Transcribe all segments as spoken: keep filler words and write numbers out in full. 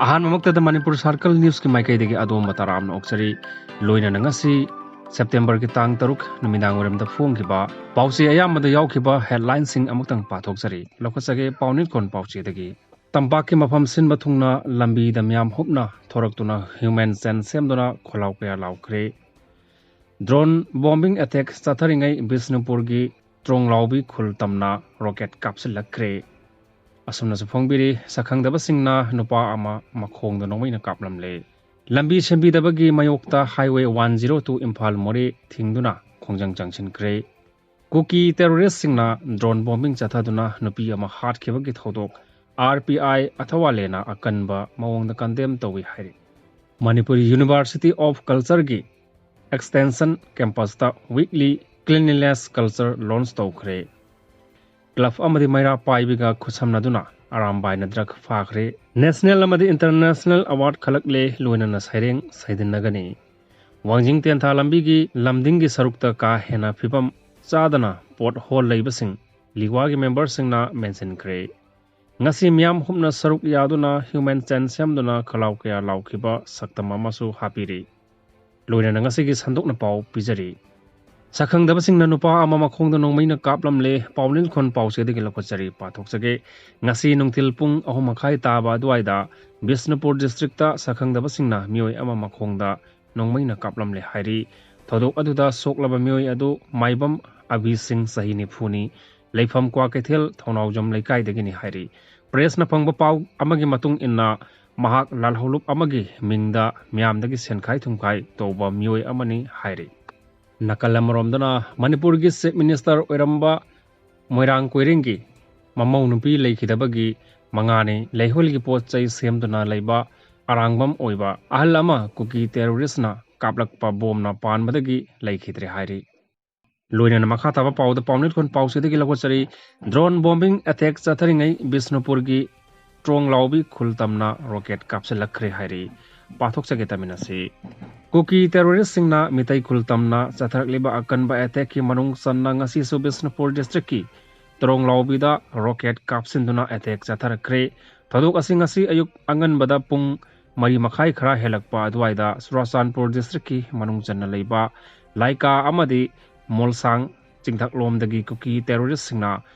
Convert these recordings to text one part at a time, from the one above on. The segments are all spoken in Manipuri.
ꯑꯍꯥꯟꯕꯃꯛꯇꯗ ꯃꯅꯤꯄꯨꯔ ꯁꯥꯔꯀꯜ ꯅ꯭ꯌꯨꯁꯀꯤ ꯃꯥꯏꯀꯩꯗꯒꯤ ꯑꯗꯣꯝꯕ ꯇꯔꯥꯝꯅ ꯑꯣꯛꯆꯔꯤ꯫ ꯂꯣꯏꯅꯅ ꯉꯁꯤ ꯁꯦꯞꯇꯦꯝꯕꯔꯒꯤ ꯇꯥꯡ ꯇꯔꯨꯛ ꯅꯨꯃꯤꯗꯥꯡ ꯋꯥꯏꯔꯝꯗ ꯐꯣꯡꯈꯤꯕ ꯄꯥꯎꯆꯦ ꯑꯌꯥꯝꯕꯗ ꯌꯥꯎꯈꯤꯕ ꯍꯦꯗꯂꯥꯏꯟꯁꯤꯡ ꯑꯃꯨꯛꯇꯪ ꯄꯥꯊꯣꯛꯆꯔꯤ꯫ ꯂꯧꯈꯠꯆꯒꯦ ꯄꯥꯎꯅꯤꯠꯈꯣꯟ ꯄꯥꯎꯆꯦꯗꯒꯤ꯫ ꯇꯝꯄꯥꯛꯀꯤ ꯃꯐꯝ ꯁꯤꯟꯕ ꯊꯨꯡꯅ ꯂꯝꯕꯤꯗ ꯃꯤꯌꯥꯝ ꯍꯨꯞꯅ ꯊꯣꯔꯛꯇꯨꯅ ꯍ꯭ꯌꯨꯃꯦꯟ ꯆꯦꯟ ꯁꯦꯝꯗꯨꯅ ꯈꯣꯜꯂꯥꯎ ꯀꯌꯥ ꯂꯥꯎꯈ꯭ꯔꯦ꯫ ꯗ꯭ꯔꯣꯟ ꯕꯣꯝꯕꯤꯡ ꯑꯦꯇꯦꯛ ꯆꯠꯊꯔꯤꯉꯩ ꯕꯤꯁꯅꯨꯄꯨꯔꯒꯤ ꯇ꯭ꯔꯣꯡꯂꯥꯎꯕꯤ ꯈꯨꯜ ꯇꯝꯅ ꯔꯣꯀꯦꯠ ꯀꯥꯞꯁꯤꯜꯂꯛꯈ꯭ꯔꯦ꯫ ꯑꯁꯨꯝꯅꯁꯨ ꯐꯣꯡꯕꯤꯔꯤ, ꯁꯛꯈꯪꯗꯕꯁꯤꯡꯅ ꯅꯨꯄꯥ ꯑꯃ ꯃꯈꯣꯡꯗ ꯅꯣꯡꯃꯩꯅ ꯀꯥꯞꯂꯝꯂꯦ꯫ ꯂꯝꯕꯤ ꯁꯦꯝꯕꯤꯗꯕꯒꯤ ꯃꯥꯌꯣꯛꯇ highway one zero two Imphal ꯃꯣꯔꯦ ꯊꯤꯡꯗꯨꯅ ꯈꯣꯡꯖꯪ ꯆꯪꯁꯤꯟꯈ꯭ꯔꯦ꯫ ꯀꯨꯀꯤ ꯇꯦꯔꯣꯔꯤꯁꯁꯤꯡꯅ ꯗ꯭ꯔꯣꯟ ꯕꯣꯝꯕꯤꯡ ꯆꯠꯊꯗꯨꯅ ꯅꯨꯄꯤ ꯑꯃ ꯍꯥꯠꯈꯤꯕꯒꯤ ꯊꯧꯗꯣꯛ ꯑꯥꯔ ꯄꯤ ꯑꯥꯏ ꯑꯊꯋꯥꯂꯦꯅ ꯑꯀꯟꯕ ꯃꯑꯣꯡꯗ ꯀꯟꯗꯦꯝ ꯇꯧꯏ ꯍꯥꯏꯔꯤ꯫ ꯃꯅꯤꯄꯨꯔ ꯌꯨꯅꯤꯚꯔꯁꯤꯇꯤ ꯑꯣꯐ ꯀꯜꯆꯔꯒꯤ ꯑꯦꯛꯁꯇꯦꯟꯁꯟ ꯀꯦꯝꯄꯁꯇ ꯋꯤꯛꯂꯤ ꯀ꯭ꯂꯤꯟꯂꯤꯅꯦꯁ ꯀꯜꯆꯔ ꯂꯣꯟꯆ ꯇꯧꯈ꯭ꯔꯦ꯫ ꯀ꯭ꯂꯕ ꯑꯃꯗꯤ ꯃꯩꯔꯥ ꯄꯥꯏꯕꯤꯒ ꯈꯨꯠꯁꯝꯅꯗꯨꯅ ꯑꯔꯥꯝꯕꯥꯏꯅ ꯗ꯭ꯔꯒ ꯐꯥꯈ꯭ꯔꯦ꯫ ꯅꯦꯁꯅꯦꯜ ꯑꯃꯗꯤ ꯏꯟꯇꯔꯅꯦꯁꯅꯦꯜ ꯑꯦꯋꯥꯔꯗ ꯈꯜꯂꯛꯂꯦ, ꯂꯣꯏꯅꯅ ꯁꯩꯔꯦꯡ ꯁꯩꯗꯤꯟꯅꯒꯅꯤ꯫ ꯋꯥꯡꯖꯤꯡ ꯇꯦꯟꯊꯥ ꯂꯝꯕꯤꯒꯤ ꯂꯝꯗꯤꯡꯒꯤ ꯁꯔꯨꯛꯇ ꯀꯥ ꯍꯦꯟꯅ ꯐꯤꯕꯝ ꯆꯥꯗꯅ ꯄꯣꯠ ꯍꯣꯜ ꯂꯩꯕꯁꯤꯡ ꯂꯤꯋꯥꯒꯤ ꯃꯦꯝꯕꯔꯁꯤꯡꯅ ꯃꯦꯟꯁꯤꯟꯈ꯭ꯔꯦ꯫ ꯉꯁꯤ ꯃꯤꯌꯥꯝ ꯍꯨꯞꯅ ꯁꯔꯨꯛ ꯌꯥꯗꯨꯅ ꯍ꯭ꯌꯨꯃꯦꯟ ꯆꯦꯟ ꯁꯦꯝꯗꯨꯅ ꯈꯣꯜꯂꯥꯎ ꯀꯌꯥ ꯂꯥꯎꯈꯤꯕ ꯁꯛꯇꯝ ꯑꯃꯁꯨ ꯍꯥꯞꯄꯤꯔꯤ꯫ ꯂꯣꯏꯅꯅ ꯉꯁꯤꯒꯤ ꯁꯟꯗꯣꯛꯅ ꯄꯥꯎ ꯄꯤꯖꯔꯤ꯫ ꯁꯛꯈꯪꯗꯕꯁꯤꯡꯅ ꯅꯨꯄꯥ ꯑꯃ ꯃꯈꯣꯡꯗ ꯅꯣꯡꯃꯩꯅ ꯀꯥꯞꯂꯝꯂꯦ꯫ ꯄꯥꯎꯅꯤꯜꯈꯣꯟ ꯄꯥꯎꯆꯦꯗꯒꯤ ꯂꯧꯈꯠꯆꯔꯤ꯫ ꯄꯥꯊꯣꯛꯆꯒꯦ꯫ ꯉꯁꯤ ꯅꯨꯡꯊꯤꯜ ꯄꯨꯡ ꯑꯍꯨꯝ ꯃꯈꯥꯏ ꯇꯥꯕ ꯑꯗꯨꯋꯥꯏꯗ ꯕꯤꯁꯅꯨꯄꯨꯔ ꯗꯤꯁꯇ꯭ꯔꯤꯛꯇ ꯁꯛꯈꯪꯗꯕꯁꯤꯡꯅ ꯃꯤꯑꯣꯏ ꯑꯃ ꯃꯈꯣꯡꯗ ꯅꯣꯡꯃꯩꯅ ꯀꯥꯞꯂꯝꯂꯦ ꯍꯥꯏꯔꯤ꯫ ꯊꯧꯗꯣꯛ ꯑꯗꯨꯗ ꯁꯣꯛꯂꯕ ꯃꯤꯑꯣꯏ ꯑꯗꯨ ꯃꯥꯏꯕꯝ ꯑꯕꯤ ꯁꯤꯡ, ꯆꯍꯤ ꯅꯤꯐꯨꯅꯤ, ꯂꯩꯐꯝ ꯀ꯭ꯋꯥꯀꯩꯊꯦꯜ ꯊꯧꯅꯥꯎꯖꯝ ꯂꯩꯀꯥꯏꯗꯒꯤꯅꯤ ꯍꯥꯏꯔꯤ꯫ ꯄ꯭ꯔꯦꯁꯅ ꯐꯪꯕ ꯄꯥꯎ ꯑꯃꯒꯤ ꯃꯇꯨꯡ ꯏꯟꯅ, ꯃꯍꯥꯛ ꯂꯥꯜꯍꯧꯂꯨꯞ ꯑꯃꯒꯤ ꯃꯤꯡꯗ ꯃꯤꯌꯥꯝꯗꯒꯤ ꯁꯦꯟꯈꯥꯏ ꯊꯨꯝꯈꯥꯏ ꯇꯧꯕ ꯃꯤꯑꯣꯏ ꯑꯃꯅꯤ ꯍꯥꯏꯔꯤ꯫ ꯅꯥꯀꯜ ꯑꯃꯔꯣꯝꯗꯅ, ꯃꯅꯤꯄꯨꯔꯒꯤ ꯆꯤꯐ ꯃꯤꯅꯤꯁꯇꯔ ꯑꯣꯏꯔꯝꯕ ꯃꯣꯏꯔꯥꯡ ꯀꯣꯏꯔꯦꯡꯒꯤ ꯃꯃꯧ ꯅꯨꯄꯤ ꯂꯩꯈꯤꯗꯕꯒꯤ ꯃꯉꯥꯅꯤ ꯂꯩꯍꯣꯜꯒꯤ ꯄꯣꯠ ꯆꯩ ꯁꯦꯝꯗꯨꯅ ꯂꯩꯕ ꯑꯔꯥꯡꯕꯝ ꯑꯣꯏꯕ ꯑꯍꯜ ꯑꯃ ꯀꯨꯀꯤ ꯇꯦꯔꯣꯔꯤꯁꯅ ꯀꯥꯞꯂꯛꯄ ꯕꯣꯝꯅ ꯄꯥꯟꯕꯗꯒꯤ ꯂꯩꯈꯤꯗ꯭ꯔꯦ ꯍꯥꯏꯔꯤ꯫ ꯂꯣꯏꯅꯅ ꯃꯈꯥ ꯇꯥꯕ ꯄꯥꯎꯗ ꯄꯥꯎꯅꯤꯠꯈꯣꯟ ꯄꯥꯎꯆꯦꯗꯒꯤ ꯂꯧꯈꯠꯆꯔꯤ꯫ ꯗ꯭ꯔꯣꯟ ꯕꯣꯝꯕꯤꯡ ꯑꯦꯇꯦꯛ ꯆꯠꯊꯔꯤꯉꯩ ꯕꯤꯁꯅꯨꯄꯨꯔꯒꯤ ꯇ꯭ꯔꯣꯡꯂꯥꯎꯕꯤ ꯈꯨꯜ ꯇꯝꯅ ꯔꯣꯀꯦꯠ ꯀꯥꯞꯁꯤꯜꯂꯛꯈ꯭ꯔꯦ ꯍꯥꯏꯔꯤ꯫ ꯄꯥꯊꯣꯛꯆꯒꯦ ꯇꯥꯃꯤꯟꯅꯁꯤ꯫ ꯀꯨꯀꯤ ꯇꯦꯔꯣꯔꯤꯁꯁꯤꯡꯅ ꯃꯤꯇꯩ ꯈꯨꯜ ꯇꯝꯅ ꯆꯠꯊꯔꯛꯂꯤꯕ ꯑꯀꯟꯕ ꯑꯦꯇꯦꯛꯀꯤ ꯃꯅꯨꯡ ꯆꯟꯅ ꯉꯁꯤꯁꯨ ꯕꯤꯁꯅꯨꯄꯨꯔ ꯗꯤꯁꯇ꯭ꯔꯤꯛꯀꯤ ꯇ꯭ꯔꯣꯡꯂꯥꯎꯕꯤꯗ ꯔꯣꯀꯦꯠ ꯀꯥꯞꯁꯤꯟꯗꯨꯅ ꯑꯦꯇꯦꯛ ꯆꯠꯊꯔꯛꯈ꯭ꯔꯦ꯫ ꯊꯧꯗꯣꯛ ꯑꯁꯤ ꯉꯁꯤ ꯑꯌꯨꯛ ꯑꯉꯟꯕꯗ ꯄꯨꯡ ꯃꯔꯤ ꯃꯈꯥꯏ ꯈꯔ ꯍꯦꯜꯂꯛꯄ ꯑꯗꯨꯋꯥꯏꯗ ꯆꯨꯔꯥꯆꯥꯟꯄꯨꯔ ꯗꯤꯁꯇ꯭ꯔꯤꯛꯀꯤ ꯃꯅꯨꯡ ꯆꯟꯅ ꯂꯩꯕ ꯂꯥꯏꯀꯥ ꯑꯃꯗꯤ ꯃꯣꯜꯁꯥꯡ ꯆꯤꯡꯊꯛꯂꯣꯝꯗꯒꯤ ꯀꯨꯀꯤ ꯇꯦꯔꯣꯔꯤꯁꯁꯤꯡꯅ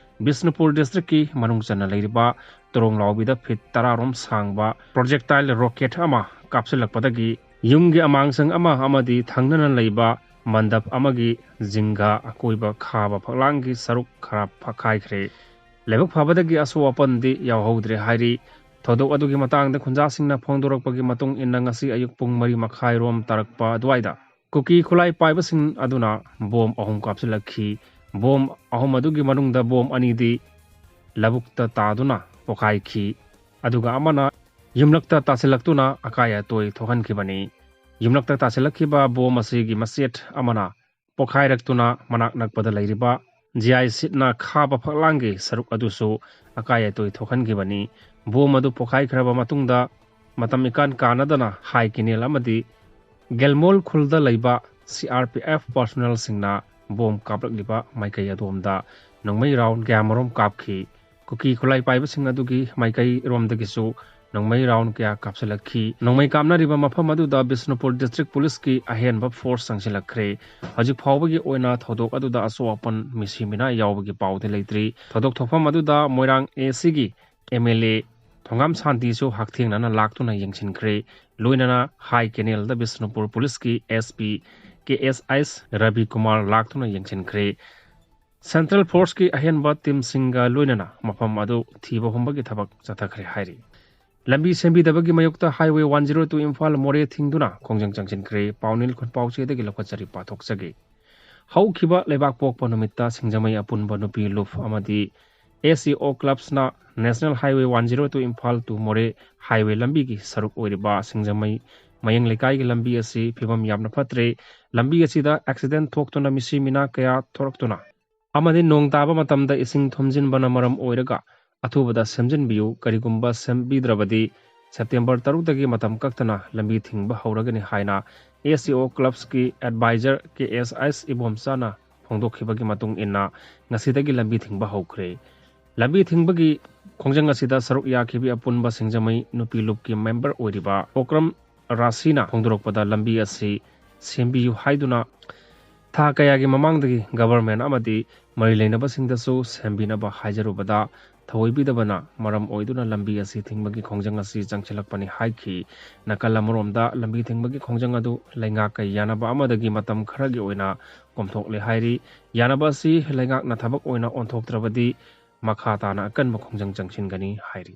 ꯕꯤꯁꯅꯨꯄꯨꯔ ꯗꯤꯁꯇ꯭ꯔꯤꯛꯀꯤ ꯃꯅꯨꯡ ꯆꯟꯅ ꯂꯩꯔꯤꯕ ꯇꯣꯔꯣꯡ ꯂꯥꯎꯕꯤꯗ ꯐꯤꯠ ꯇꯔꯥꯔꯣꯝ ꯁꯥꯡꯕ ꯄ꯭ꯔꯣꯖꯦꯛꯇꯥꯏꯜ ꯔꯣꯀꯦꯠ ꯑꯃ ꯀꯥꯞꯁꯤꯜꯂꯛꯄꯗꯒꯤ ꯌꯨꯝꯒꯤ ꯑꯃꯥꯡꯁꯪ ꯑꯃ ꯑꯃꯗꯤ ꯊꯪꯅꯅ ꯂꯩꯕ ꯃꯟꯗꯞ ꯑꯃꯒꯤ ꯖꯤꯡꯒ ꯑꯀꯣꯏꯕ ꯈꯥꯕ ꯐꯛꯂꯥꯡꯒꯤ ꯁꯔꯨꯛ ꯈꯔ ꯐꯛꯈꯥꯏꯈ꯭ꯔꯦ꯫ ꯂꯥꯏꯕꯛ ꯐꯕꯗꯒꯤ ꯑꯁꯣꯛ ꯑꯄꯟꯗꯤ ꯌꯥꯎꯍꯧꯗ꯭ꯔꯦ ꯍꯥꯏꯔꯤ꯫ ꯊꯧꯗꯣꯛ ꯑꯗꯨꯒꯤ ꯃꯇꯥꯡꯗ ꯈꯨꯟꯖꯥꯁꯤꯡꯅ ꯐꯣꯡꯗꯣꯔꯛꯄꯒꯤ ꯃꯇꯨꯡ ꯏꯟꯅ ꯉꯁꯤ ꯑꯌꯨꯛ ꯄꯨꯡ ꯃꯔꯤ ꯃꯈꯥꯏ ꯔꯣꯝ ꯇꯥꯔꯛꯄ ꯑꯗꯨꯋꯥꯏꯗ ꯀꯨꯀꯤ ꯈꯨꯠꯂꯥꯏ ꯄꯥꯏꯕꯁꯤꯡ ꯑꯗꯨꯅ ꯕꯣꯝ ꯑꯍꯨꯝ ꯀꯥꯞꯁꯤꯜꯂꯛꯈꯤ꯫ ꯕꯣꯝ ꯑꯍꯨꯝ ꯑꯗꯨꯒꯤ ꯃꯅꯨꯡꯗ ꯕꯣꯝ ꯑꯅꯤꯗꯤ ꯂꯧꯕꯨꯛꯇ ꯇꯥꯗꯨꯅ ꯄꯣꯈꯥꯏꯈꯤ, ꯑꯗꯨꯒ ꯑꯃꯅ ꯌꯨꯝꯂꯛꯇ ꯇꯥꯁꯤꯜꯂꯛꯇꯨꯅ ꯑꯀꯥꯏ ꯑꯇꯣꯏ ꯊꯣꯛꯍꯟꯈꯤꯕꯅꯤ꯫ ꯌꯨꯝꯂꯛꯇ ꯇꯥꯁꯤꯜꯂꯛꯈꯤꯕ ꯕꯣꯝ ꯑꯁꯤꯒꯤ ꯃꯆꯦꯠ ꯑꯃꯅ ꯄꯣꯈꯥꯏꯔꯛꯇꯨꯅ ꯃꯅꯥꯛ ꯅꯛꯄꯗ ꯂꯩꯔꯤꯕ ꯖꯤꯌꯥꯏ ꯁꯤꯠꯅ ꯈꯥꯕ ꯐꯛꯂꯥꯡꯒꯤ ꯁꯔꯨꯛ ꯑꯗꯨꯁꯨ ꯑꯀꯥꯏ ꯑꯇꯣꯏ ꯊꯣꯛꯍꯟꯈꯤꯕꯅꯤ꯫ ꯕꯣꯝ ꯑꯗꯨ ꯄꯣꯈꯥꯏꯈ꯭ꯔꯕ ꯃꯇꯨꯡꯗ ꯃꯇꯝ ꯏꯀꯥꯟ ꯀꯥꯟꯅꯗꯅ ꯍꯥꯏ ꯀꯦꯅꯦꯜ ꯑꯃꯗꯤ ꯒꯦꯜꯃꯣꯜ ꯈꯨꯜꯗ ꯂꯩꯕ ꯁꯤ ꯑꯥꯔ ꯄꯤ ꯑꯦꯐ ꯄꯥꯔꯁꯣꯅꯦꯜꯁꯤꯡꯅ ꯕꯣꯝ ꯀꯥꯞꯂꯛꯂꯤꯕ ꯃꯥꯏꯀꯩ ꯑꯗꯣꯝꯗ ꯅꯣꯡꯃꯩ ꯔꯥꯎꯟ ꯀꯌꯥꯃꯔꯨꯝ ꯀꯥꯞꯈꯤ꯫ ꯀꯨꯀꯤ ꯈꯨꯠꯂꯥꯏ ꯄꯥꯏꯕꯁꯤꯡ ꯑꯗꯨꯒꯤ ꯃꯥꯏꯀꯩꯔꯣꯝꯗꯒꯤꯁꯨ ꯅꯣꯡꯃꯩ ꯔꯥꯎꯟ ꯀꯌꯥ ꯀꯥꯞꯁꯤꯜꯂꯛꯈꯤ꯫ ꯅꯣꯡꯃꯩ ꯀꯥꯞꯅꯔꯤꯕ ꯃꯐꯝ ꯑꯗꯨꯗ ꯕꯤꯁꯅꯨꯄꯨꯔ ꯗꯤꯁꯇ꯭ꯔꯤꯛ ꯄꯨꯂꯤꯁꯀꯤ ꯑꯍꯦꯟꯕ ꯐꯣꯔꯁ ꯆꯪꯁꯤꯜꯂꯛꯈ꯭ꯔꯦ꯫ ꯍꯧꯖꯤꯛ ꯐꯥꯎꯕꯒꯤ ꯑꯣꯏꯅ ꯊꯧꯗꯣꯛ ꯑꯗꯨꯗ ꯑꯁꯣꯛ ꯑꯄꯟ ꯃꯤꯁꯤ ꯃꯤꯅꯥ ꯌꯥꯎꯕꯒꯤ ꯄꯥꯎꯗꯤ ꯂꯩꯇ꯭ꯔꯤ꯫ ꯊꯧꯗꯣꯛ ꯊꯣꯛꯐꯝ ꯑꯗꯨꯗ ꯃꯣꯏꯔꯥꯡ ꯑꯦ ꯁꯤꯒꯤ ꯑꯦꯝ ꯑꯦꯜ ꯑꯦ ꯊꯣꯉꯥꯝ ꯁꯥꯟꯇꯤꯁꯨ ꯍꯛꯊꯦꯡꯅꯅ ꯂꯥꯛꯇꯨꯅ ꯌꯦꯡꯁꯤꯟꯈ꯭ꯔꯦ꯫ ꯂꯣꯏꯅꯅ ꯍꯥꯏ ꯀꯦꯅꯦꯜꯗ ꯕꯤꯁꯅꯨꯄꯨꯔ ꯄꯨꯂꯤꯁꯀꯤ ꯑꯦꯁ ꯄꯤ ꯀꯦ ꯑꯦꯁ ꯑꯩꯁ ꯔꯕꯤ ꯀꯨꯃꯥꯔ ꯂꯥꯛꯇꯨꯅ ꯌꯦꯡꯁꯤꯟꯈ꯭ꯔꯦ꯫ ꯁꯦꯟꯇ꯭ꯔꯦꯜ ꯐꯣꯔꯁꯀꯤ ꯑꯍꯦꯟꯕ ꯇꯤꯝꯁꯤꯡꯒ ꯂꯣꯏꯅꯅ ꯃꯐꯝ ꯑꯗꯨ ꯊꯤꯕ ꯍꯨꯝꯕꯒꯤ ꯊꯕꯛ ꯆꯠꯊꯈ꯭ꯔꯦ ꯍꯥꯏꯔꯤ꯫ ꯂꯝꯕꯤ ꯁꯦꯝꯕꯤꯗꯕꯒꯤ ꯃꯥꯌꯣꯛꯇ highway one zero two Imphal ꯃꯣꯔꯦ ꯊꯤꯡꯗꯨꯅ ꯈꯣꯡꯖꯪ ꯆꯪꯁꯤꯟꯈ꯭ꯔꯦ꯫ ꯄꯥꯎꯅꯤꯜ ꯈꯨꯟꯄꯥꯎꯆꯦꯗꯒꯤ ꯂꯧꯈꯠꯆꯔꯤ, ꯄꯥꯊꯣꯛꯆꯒꯦ꯫ ꯍꯧꯈꯤꯕ ꯂꯩꯕꯥꯛ ꯄꯣꯛꯄ ꯅꯨꯃꯤꯠꯇ ꯁꯤꯡꯖꯃꯩ ꯑꯄꯨꯟꯕ ꯅꯨꯄꯤ ꯂꯨꯞ ꯑꯃꯗꯤ ꯑꯦꯁ ꯁꯤ ꯑꯣ ꯀ꯭ꯂꯕꯁꯅ national highway one zero two Imphal to Moreh highway ꯂꯝꯕꯤꯒꯤ ꯁꯔꯨꯛ ꯑꯣꯏꯔꯤꯕ ꯁꯤꯡꯖꯃꯩ ꯃꯌꯦꯡ ꯂꯩꯀꯥꯏꯒꯤ ꯂꯝꯕꯤ ꯑꯁꯤ ꯐꯤꯕꯝ ꯌꯥꯝꯅ ꯐꯠꯇ꯭ꯔꯦ꯫ ꯂꯝꯕꯤ ꯑꯁꯤꯗ ꯑꯦꯛꯁꯤꯗꯦꯟ ꯊꯣꯛꯇꯨꯅ ꯃꯤꯁꯤ ꯃꯤꯅꯥ ꯀꯌꯥ ꯊꯣꯔꯛꯇꯨꯅ ꯑꯃꯗꯤ ꯅꯣꯡ ꯇꯥꯕ ꯃꯇꯝꯗ ꯏꯁꯤꯡ ꯊꯨꯝꯖꯤꯟꯕꯅ ꯃꯔꯝ ꯑꯣꯏꯔꯒ ꯑꯊꯨꯕꯗ ꯁꯦꯝꯖꯤꯟꯕꯤꯌꯨ꯫ ꯀꯔꯤꯒꯨꯝꯕ ꯁꯦꯝꯕꯤꯗ꯭ꯔꯕꯗꯤ ꯁꯦꯞꯇꯦꯝꯕꯔ ꯇꯔꯨꯛꯇꯒꯤ ꯃꯇꯝ ꯀꯛꯇꯅ ꯂꯝꯕꯤ ꯊꯤꯡꯕ ꯍꯧꯔꯒꯅꯤ ꯍꯥꯏꯅ ꯑꯦꯁ ꯁꯤ ꯑꯣ ꯀ꯭ꯂꯕꯁꯀꯤ ꯑꯦꯗꯚꯥꯏꯖꯔ ꯀꯦ ꯑꯦꯁ ꯑꯩꯁ ꯏꯕꯣꯝꯆꯥꯅ ꯐꯣꯡꯗꯣꯛꯈꯤꯕꯒꯤ ꯃꯇꯨꯡ ꯏꯟꯅ ꯉꯁꯤꯗꯒꯤ ꯂꯝꯕꯤ ꯊꯤꯡꯕ ꯍꯧꯈ꯭ꯔꯦ꯫ ꯂꯝꯕꯤ ꯊꯤꯡꯕꯒꯤ ꯈꯣꯡꯖꯪ ꯑꯁꯤꯗ ꯁꯔꯨꯛ ꯌꯥꯈꯤꯕꯤ ꯑꯄꯨꯟꯕ ꯁꯤꯡꯖꯃꯩ ꯅꯨꯄꯤ ꯂꯨꯞꯀꯤ ꯃꯦꯝꯕꯔ ꯑꯣꯏꯔꯤꯕ ꯄꯣꯀ꯭ꯔꯝ ꯔꯥꯁꯤꯅ ꯐꯣꯡꯗꯣꯔꯛꯄꯗ ꯂꯝꯕꯤ ꯑꯁꯤ ꯁꯦꯝꯕꯤꯌꯨ ꯍꯥꯏꯗꯨꯅ ꯊꯥ ꯀꯌꯥꯒꯤ ꯃꯃꯥꯡꯗꯒꯤ ꯒꯚꯔꯟꯃꯦꯟꯠ ꯑꯃꯗꯤ ꯃꯔꯤ ꯂꯩꯅꯕꯁꯤꯡꯗꯁꯨ ꯁꯦꯝꯕꯤꯅꯕ ꯍꯥꯏꯖꯔꯨꯕꯗ ꯊꯧꯑꯣꯏꯕꯤꯗꯕꯅ ꯃꯔꯝ ꯑꯣꯏꯗꯨꯅ ꯂꯝꯕꯤ ꯑꯁꯤ ꯊꯤꯡꯕꯒꯤ ꯈꯣꯡꯖꯪ ꯑꯁꯤ ꯆꯪꯁꯤꯜꯂꯛꯄꯅꯤ ꯍꯥꯏꯈꯤ꯫ ꯅꯥꯀꯜ ꯑꯃꯔꯣꯝꯗ ꯂꯝꯕꯤ ꯊꯤꯡꯕꯒꯤ ꯈꯣꯡꯖꯪ ꯑꯗꯨ ꯂꯩꯉꯥꯛꯀ ꯌꯥꯅꯕ ꯑꯃꯗꯒꯤ ꯃꯇꯝ ꯈꯔꯒꯤ ꯑꯣꯏꯅ ꯀꯣꯝꯊꯣꯛꯂꯦ ꯍꯥꯏꯔꯤ꯫ ꯌꯥꯅꯕ ꯑꯁꯤ ꯂꯩꯉꯥꯛꯅ ꯊꯕꯛ ꯑꯣꯏꯅ ꯑꯣꯟꯊꯣꯛꯇ꯭ꯔꯕꯗꯤ ꯃꯈꯥ ꯇꯥꯅ ꯑꯀꯟꯕ ꯈꯣꯡꯖꯪ ꯆꯪꯁꯤꯟꯒꯅꯤ ꯍꯥꯏꯔꯤ꯫